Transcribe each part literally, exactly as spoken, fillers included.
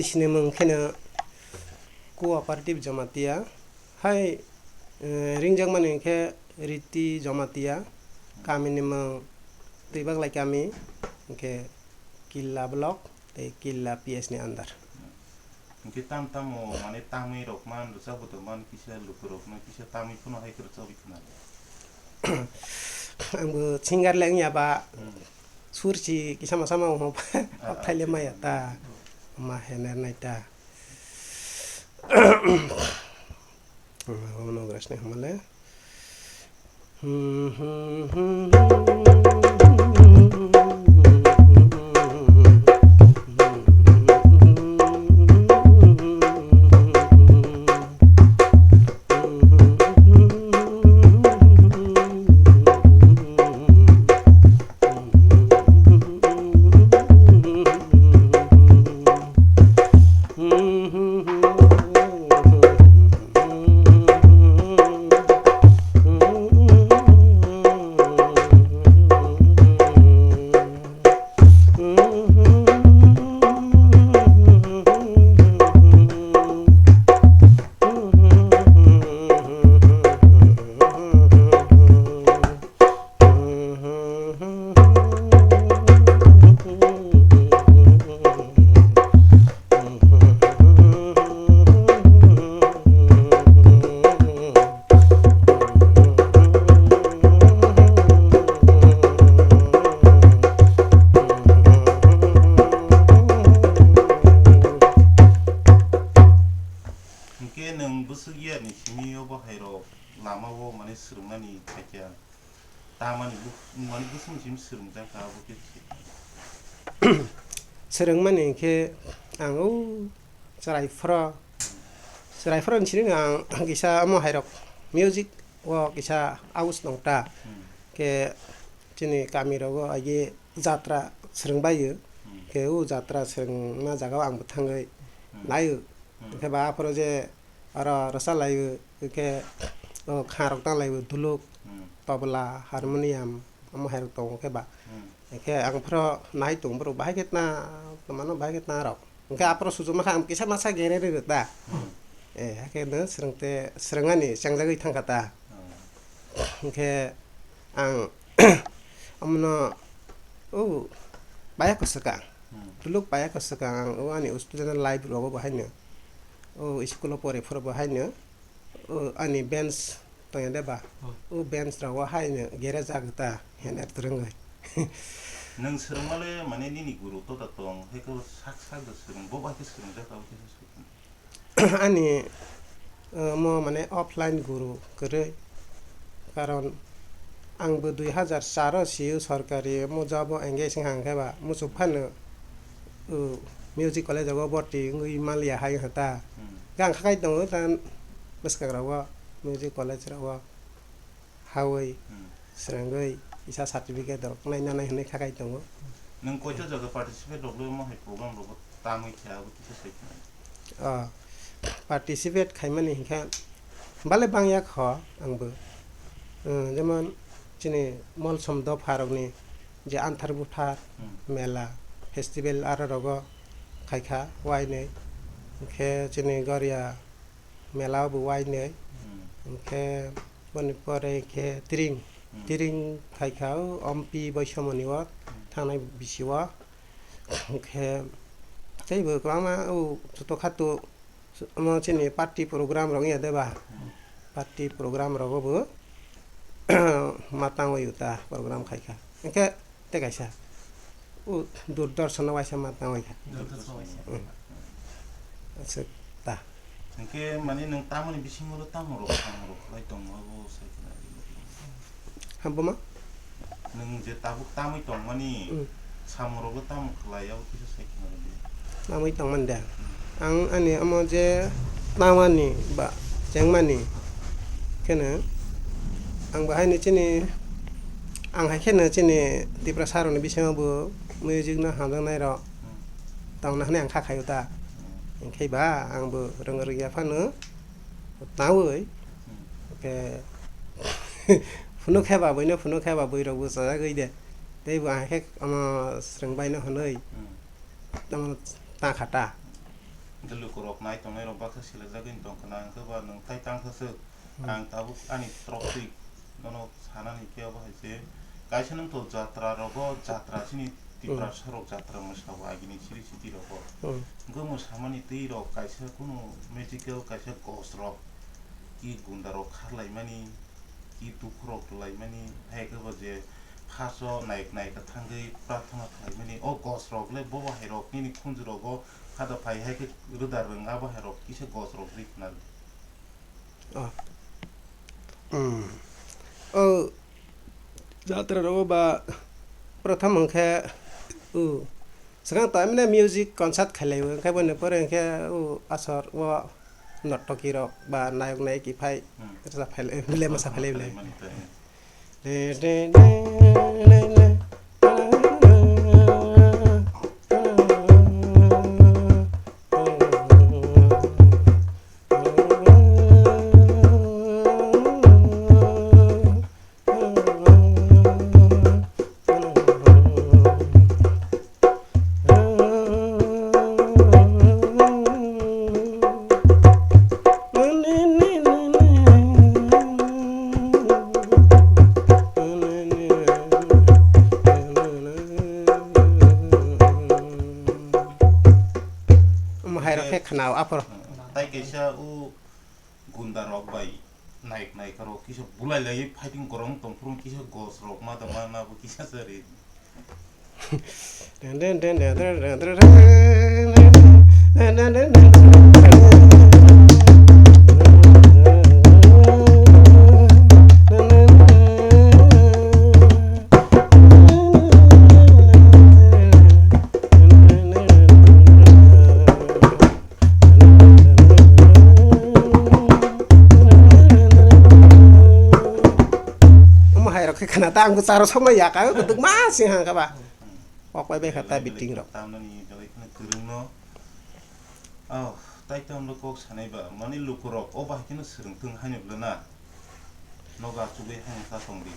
Sinimung kheno Cooperative Jamatia, hai, eh, ringjakmani hwnkhe Riti Jamatia, kamini mung Twibaglai kami, hwnkhe Killa block tei Killa P S ni under. Hwnkhe tam tamo, mane, tamwi rok man, rwchapbo tongman, kisa lukurokno kisa tamwi phano hai khe rwchapwi khna. Angbo singer le wngya ba, hmm, sur si kisa masa ma wngma ba, ah, ah, okthaile maya ta, ma hener nai ta. Omo no grasni hamale. Hwnkhe nwng bwswk iyarni simi o bahairok lama o, mane, swrwngmani khaikha? Tamani bu-, mani bwswng simi swrwngjak kha, abo khe se. Swrwngmani khe ang o chwrai phoro, chwrai phoro ni simi ang kisa omo hairok music o kisa aus tong ta. Hmm. Khe chini kami rogo agi jatra swrwng bai o. Hmm. Khe o jatra swrwngma jaga o ang bo thangwi, hmm, nai o. Hmm. Khe ba aphuru je oro rwchalaio, hwnkhe o kha rok tang laio, duluk, hmm, tobla, harmonium, omo hai rok tongo khe ba. Hmm. Hwnkhe ang phoro nai tongo borok bahai khe tna, tongmano bahai khe tna rok. Hwnkhe aphoro sujuma kha ang kisa masa gere rw ta. Hmm. Eh, hakhe no swrwng te, swrwng ani changjagwi thang kha ta. Hmm. Hwnkhe ang omono, o, baya kwswkang. Hmm. Duluk baya kwswkang ang o ani student life rogo bo haino. O school o pore phoro bo haino. O ani bench tongya de ba? Oh. O bench rogo haino gere jak ta hener twrwngwi. Nwng swrwngmale mane nini guru tota tong, hai khe sak sak da swrwng, bo bai khe swrwngjak abo khe swrwng. Ani, eh, mo mane offline guru kwrwi, karon ang bo dui hazar char o C U sorkari mo job o engage wngkha, hwnkhe ba muchuk phano, uh, music college o borti wngwi manliya hai wngkha ta. Hmm. Gang khakai tongo ta bwskang rogo music college rogo. Hawi, hmm, swrwngwi kisa certificate rok naina nai hwnwi khakai tongo. Nwng koito jaga participate rok le omo hai program rogo tamwi khe abo kisa sai khna? Ah, participate khaimani hinkhe bale bangya kho angbo. Hmm, jemon chini Molsom dopha rokni je Anthar Buthar, hmm, mela, festival aro rogo khaikha wainwi. Hinkhe chini Goria mela o bo wainwi. Hmm. Hinkhe boni pore khe Tiring. Hmm. Tiring khaikha o Ompi Boisomoni o, hmm, thangnai bisi o. Hinkhe teibo kwbangma o joto khato omo chini party program rok wngya de ba? Hmm. Party program rogo bo ma tangwi ta program khaikha. Hinkhe tei kaisa, o Doordarshan o waisa ma tangwi kha. Doordarshan waisa. Hmm. Aswk ta. Hinkhe mane nwng tamoni bisingo tamo rok, tamo rok khlai tongo abo sai khna di. Habo ma? Nwng je tabuk tamwi tongmani, hmm, samung rok tamo khlai abo kisa sai khna di. Tamwi tongmani de. Hmm. Ang ani omo je tamani ba chengmani kheno ang bahai ni chini, ang hai kheno chini Tiprasa rokni bisingo bo music no hamjaknai rok, hmm, tongna hwnwi ang kha khaio ta. Hmm. Hinkhe ba ang bo rwng rwgya phano tawi. Hmm. Hinkhe phunuk khe ba buino, phunuk khe ba bui rok bo chajagwi de. Tei bo ang hai khe omo swrwng bai no hwnwi, hmm, tamo ta kha ta. Hwnkhe lukurok nai tongnai rok baksa selejagwi tongkha na, hwnkhe ba nwng tai tangsa swk. Hmm. Ang tabuk ani tropik nono sanani khe obo hai se, kaisa nwng to jatra rogo, jatra chini Tiprasa rok jatra mwsao agini siri siti rogo. Hmm. Hwnkhe mwsamani twi rok kaisa kunu magical kaisa ghost rok, ki gunda rok kharlaimani, ki dukhu rok rwlaimani, hai khe bo je phaso naik naik thangwi prarthana khlaimani, o ghost rok le bo bahai rok nini khunju rogo phada phai hai khe rwda rwng a bahai rok kisa ghost rok ri khna rw. Oh. Hmm. Oh. Jatra rogo ba pratham hwnkhe, uh, swkang to amine music concert khailai o, hwnkhe boni pore hwnkhe, uh, asor o nottoki rok ba nayok nayiki phai Hmm. rwchap phailai, bile mwsa phailai bile. Khailai mani tai. Omo hai rok khe khna o aphuru. Tai kaisa o gunda rok bai naik naik rok kisa bulai lai fighting korong tong phuru kisa gos rok ma tong ma bo kisa sari. Omo hai rok khe khna ta ang bwsa rok sokma ya ka kwdwkma sing ha khe ba. Kok pai bai kha ta biting rok. Tamnani belai kheno kwrwngno. Oh, tai tamno kok sanai ba mani lukurok o bahai kheno swrwng thung haino bwlana. Nogo achugwi haino ta tongdi.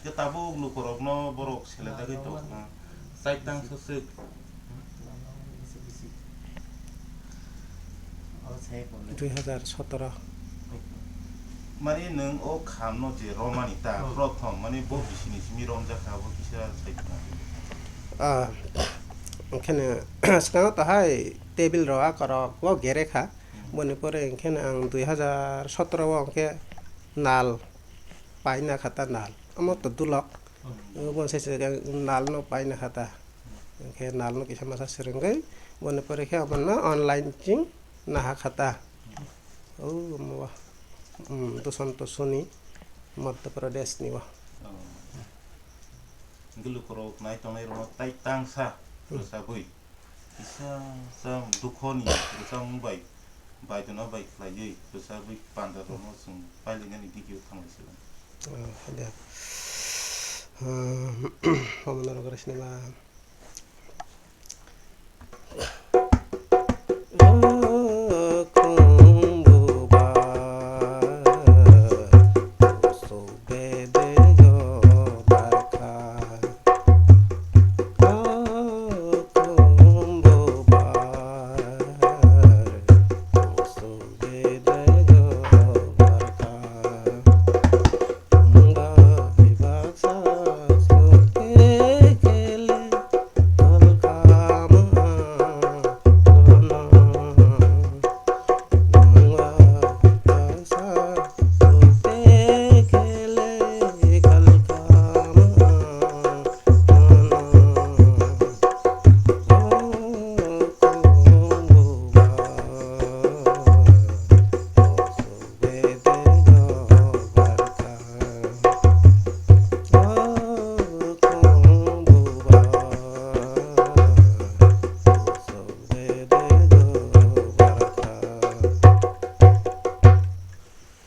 Khe tabuk lukurokno borok seledagwi tongkha. Chaitang soswk. Dui hazar sotoro. Mani nwng o khamno je romani ta, oh, prothom, mani bo bisini simi romjakha, abo kisa saikha. Ah, okhene swkango to hai table rok, akorok o gere kha. Hmm. Boni pore okhene ang dui hazar sotoro o onkhe nal paina kha ta nal. Omo to dulok. Hmm. Obo se se nal no paina kha ta. Onkhe nal no kisa masa swrwngwi, boni pore khe obono online ching naha kha ta. O omo, hmm, Dushanto Soni, Madhya Pradesh ni o. Oh. Hwnkhe lukurok nai tongnai rokno tai tangsa, hmm, rwchabwi. Kisa sa dukhoni rwchapmung bai, bai dono bai khlaiwi rwchabwi panda rokno chwng pailainani video thanglai se. Oh, de. Hmm, omo norok rwsini ba.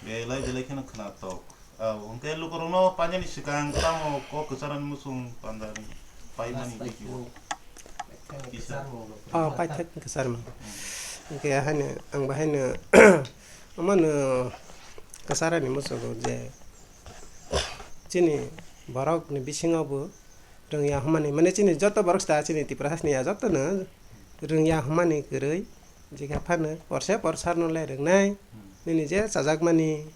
Belai belai kheno khwnatok. Ah, hwnkhe lukurokno painani swkang tamo kok kwcharani muchung panda paimani video. Kisa. Oh, paithak kwcharmung. Hmm. Hwnkhe haino, ang bahaino, omono kwcharani muchungo je chini borokni bisingo bo rwngya hwnmani, mane chini joto borok sa chini Tiprasa ni ya jotono rwngya hwnmani kwrwi Jikha phano porse porsarno le rwngnai, nini je chajakmani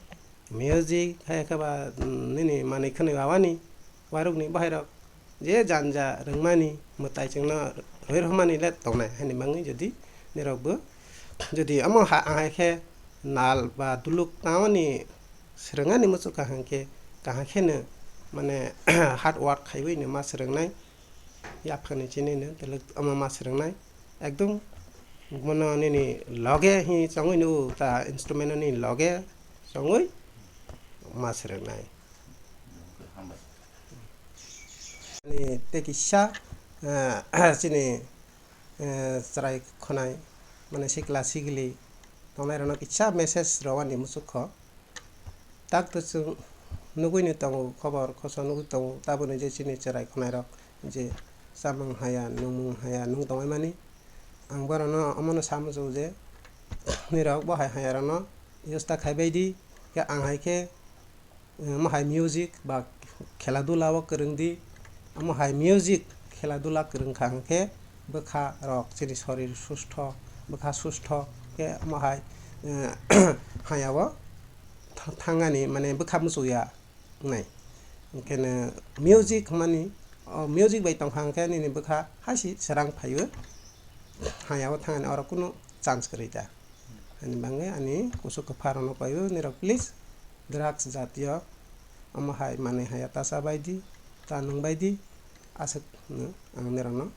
music, hai khe ba, mm, nini manwi khwnwi wawani, warukni bahairok je janja rwngmani, mwtai chwngno rwi rwmani le tongnai, hani bangwi jodi nirokbo jodi omo ha-, ahai khe nal ba duluk tamani swrwngani muchuk kaham khe, kaham kheno mane hard work khaiwi no ma swrwngnai. Yaphangni chini no telek omo ma swrwngnai. Ekdom bono nini loge hi chongwi no ta instrument ni loge chongwi ma swrwngnai. Ni tei kisa, eh, chini, eh, chwrai khwnai, mane sikla sikli tongnai rokno kisa message rwani muchuk kho. Tak to chwng nugwi ni tongo, khobor khoso nugwi tongo, taboni je chini chwrai khwnairok je chamung haya, nungmung haya, nung tongwi mani. Ang borokno omono sa muchungo je, nirok bo hai haya rokno use ta khai bai di, khe ang hai khe, eh, omo hai music ba khela dula o kwrwng di, omo hai music khela dula kwrwng kha hwnkhe bwkha rok chini sorir sustho, bwkha sustho khe omo hai, eh, haya o tha-, thangani, mane, bwkha muchungya wngnai. Hwnkhe no music hwnmani, o music bai tongkha hwnkhe nini bwkha haisi srang phaiwi haya o thangani oro kunu chance kwrwi da. Ani bangwi ani kuchuk kwpha rokno kaiwi nirok please drugs jatiyo omo hai manwi haya ta cha bai di, ta nung bai di, aswk no ang nirokno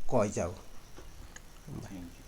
koi jago. Thank you.